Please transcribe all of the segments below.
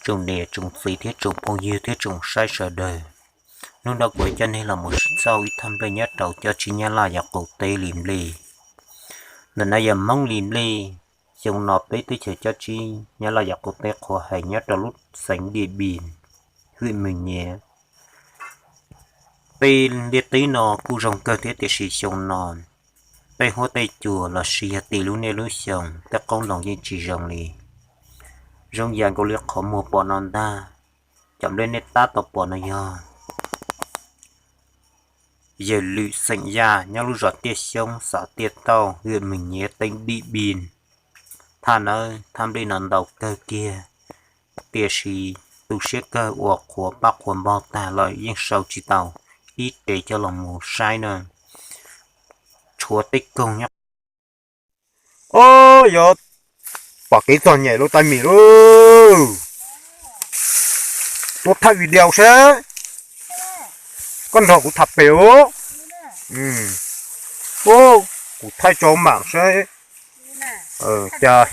Tsoom niam tsoom txiv thiab tsoom phooj ywg thiab tsoom saib sawv daws, hnub no kuv coj nej los mus xauj ib thaj nplej nyob rau cov tsis Nyab Laj yam qus teb li nplej. Ntawm no yog Hmoob li nplej. Xyoo no peb teb chaws cov tsis Nyab Laj yam qus teb qhuav heev nyob rau lub xeev Diaj Npis, hwj Mws Nyiav. Peb ntiaj teb no kuj zoo kawg thiab tiam sis xyoo no tej huab tej cua los sis yog tim lub niaj lub xyoo tej qoob loo yeej tsis zoo li. Zoo yam nkaus li qhov muag pom no ntag. Cov nplej nej tab tom pom no yog yawg Lwm xeem Yaj nyob lub zos Tiaj Xyoob xav Tiaj Tauj hwj Mws Nyiav teem Diaj Npis. Thaj nawb, thaj nplej no ntau kawg kiag, tiam sis tu siab kawg uas qhuav paj qhuav npog tag los yeej sau tsis tau ib rev coj los mus saib na. Tshuav tej koog nyob. Ob, yog pom kev txog nyem lub tais mis lauj. Tuaj thaij video seb, koj nrog kuv tham pem os. Kuv thaij tso mam seb, cas,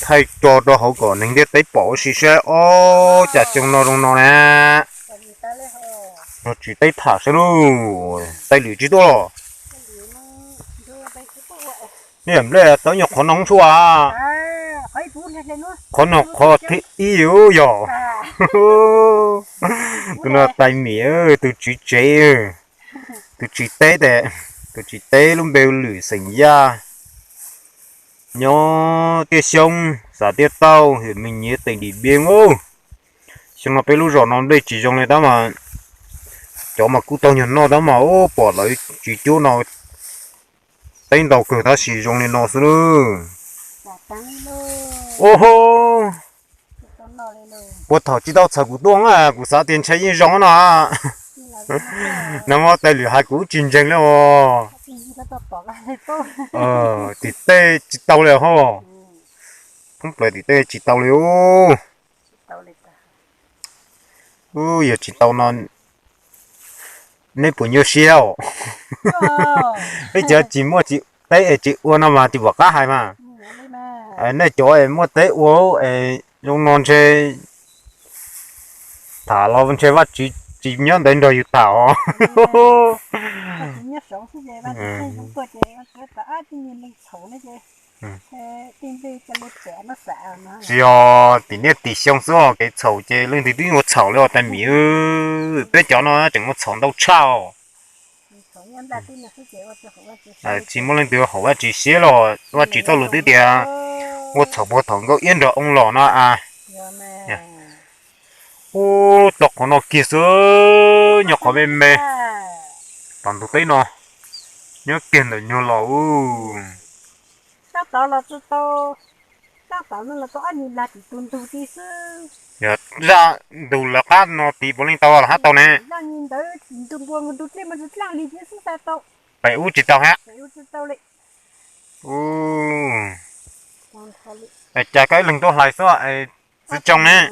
thaij tso rau hauv kom neeg ntiaj teb pom ua si seb ob cas xyoo no zoo no na. Nrog tsis teb tham seb lauj, tais lwm tsis tuaj los? Nej nplej tau nyuag qhov no tshuaj, qhov no qhov thib ib yog tus no tais mis, tus tswv tsev, tus tswv teb, tus tswv teb lub npe Lwm xeem Yaj, nyob Tiaj Xyoob xav Tiaj Tauj hwj Mws Nyiav teem Dim Npiab. Xyoo no peb lub zos no nplej tsis zoo li tab mas, cov mas kuj tau nyuag noj tab mas pom lawv tsis cuab no teb ntau kawg tab sis zoo li no xwb lauj. Ua, puag thaum tsis tau txhawm kuv tuaj, kuv xav tias ntshe yeej zoo no. Nag hmo tais lwm hais kuv tsis ntseeg li os. Tim tej tsis tau li ho. Thoob plaws tim tej tsis tau li. Yog tsis tau no nej puas nyuaj siab os? Peb cov tsis muaj tsis teb es tsis ua no mas tsis pom qab hais mas. Nej cov es muaj teb ua es zoo no ntshe tham los ntshe Vajtswv tsis nyob ntawd nrog yus tham os. Tsis yog tim niaj tim xyoo xwb os, kev txhaum ces leej twg twb ua txhaum li os tais mis. Peb cov no tseem ua txhaum ntau tshaj os. Tsis muaj leej twg haum Vajtswv siab los Vajtswv txoj lus twb tias ua txhaum puag thaum Nkauj Iab nrog Oo los no a. Ub, tau qhov no kiag xwb, nyob qhov me me tom ntug teb no, nyob kiag ntawm nyuag los. Tab tom los tsis tau, tab tom no los tau ob nyuag lag tim tus ntug tid xwb. Yog zaj ntug lawv qab no tid puav leej tau los hab tau ne. Zaj ntawd ntug npua ntug dlej mas ntug dlaaj li thiab xwb xav tau. Pem ub tsis tau hab. Cas koj ib leeg tuaj hlais xwb txiv tsoom ne.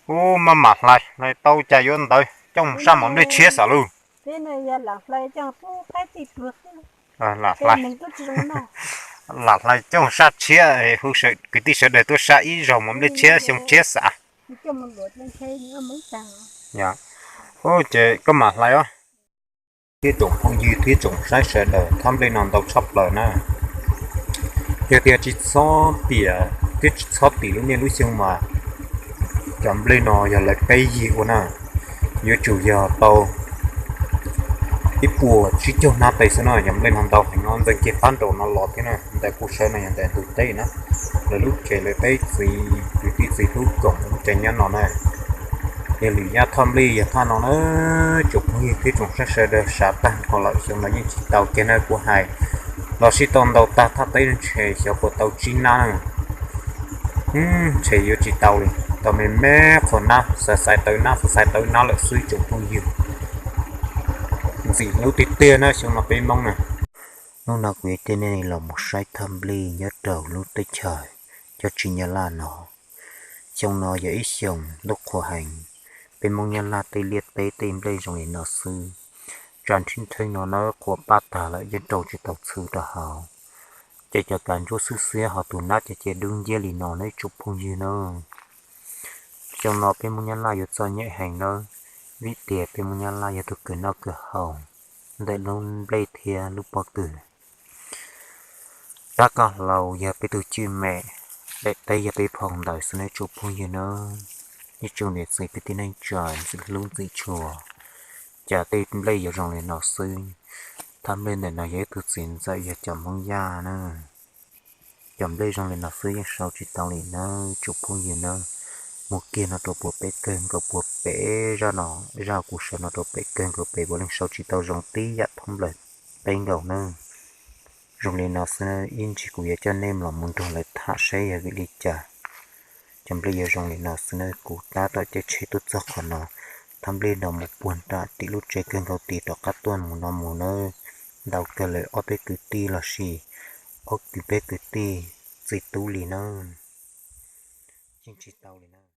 Ub, maj mam hlais, hlais tau cas yuav ntawd coj mus saj mov nplej tshiab xav lauj. Lam hlais, lam hlais coj mus saj tshiab, hu kwv tij sawv daws tuaj saj ib zaug mov nplej tshiab xyoo tshiab xav. Ub, ces koj mam hlais os. Thiab tsoom phooj ywg thiab tsoom saib sawv daws, thaj nplej no ntau tshaj plaws na. Yog tias tsis txhob piam thiab tsis txhob tim lub niaj lub xyoo mas cov nplej no yog lawv peb yig ua na, yuav tsum yog tau ib puas tsib caug hnab tes xwb no. Cov nplej no ntau heev no, ntxeev kiag qab nraum no los thiab na, ntawm kuv sawv no yog ntawm ntug teb na. Lawv lub tsev lawv peb txiv kwv tij txiv tub koom lub tsev nyob no na. Yog lwm yam thaj nplej yog thaj no na, tsoom phooj ywg thiab tsoom saib sawv daws, sab tag nrho lawm, xyoo no yeej tsis tau kiag na kuv hais. Los sib tau ntau tag thaj teb ntshe xyov puas tau tsib nab na. Ntshe yuav tsis tau li, tau me me qho nab, xaiv xaiv tau nab, xaiv xaiv tau nab lawm xwb tsoom phooj ywg. Ntxim hlub tiag tiag na xyoo no peb Hmoob na. Hnub no kuv yuav coj nej los mus saib thaj nplej nyob rau lub teb chaws cov tsis Nyab Laj no. Xyoo no yog ib xyoos ntuj qhuav heev, peb Hmoob Nyab Laj tej liaj teb tej nplej zoo li no xwb. Tsa nrhib nrheeb no na qhuav paj tag lawm yeej rau tsis tau txhuv rau hauv. Es cov kav ntsuab xwb xiab ho tus nab ces ces dub nciab li no nawb tsoom phooj ywg nawb. Xyoo no peb Hmoob Nyab Laj yuav txom nyem heev nawb, vim tias peb Hmoob Nyab Laj yog tus kws noj kws haus ntawm lub nplej thiab lub pob kws. Rab koj hlau yog peb tug cwj mem, daim teb yog peb phau ntawv xwb nawb tsoom phooj ywg nawb. Ib tsoom niam txiv kwv tij neej tsa ntxim hlub ntxim tshua, cas tej nplej yuav zoo li no xwb. Thaj nplej ntawm no yog ib tug txiv ntxawm yog cov Hmoob Yaj na. Cov nplej zoo li no xwb yeej sau tsis tau li nawb tsoom phooj ywg nawb. Mus kiag no rau puag pem kawg nkaus puag pem zaj no, zaj kuv sawv no rau pem kawg nkaus pem puav leej sau tsis tau zoo tib yam thoob plaws peb nkaus nawb. Zoo li no xwb nawb, ib ntsis kuv yuav coj nej los mus nrog lawv tham seb yog vim li cas cov nplej yuav zoo li no xwb nawb. Kuv tab tom caij tsheb tuaj txog qhov no, thaj nplej no mus puag nram tim lub tsev kawg nkaus tid rov qab tuaj mus no mus nawb. Ntau kawg lawm ob peb kwv tij lossis ob kwv peb kwv tij txiv tub li nawb. Yeej tsis tau li na.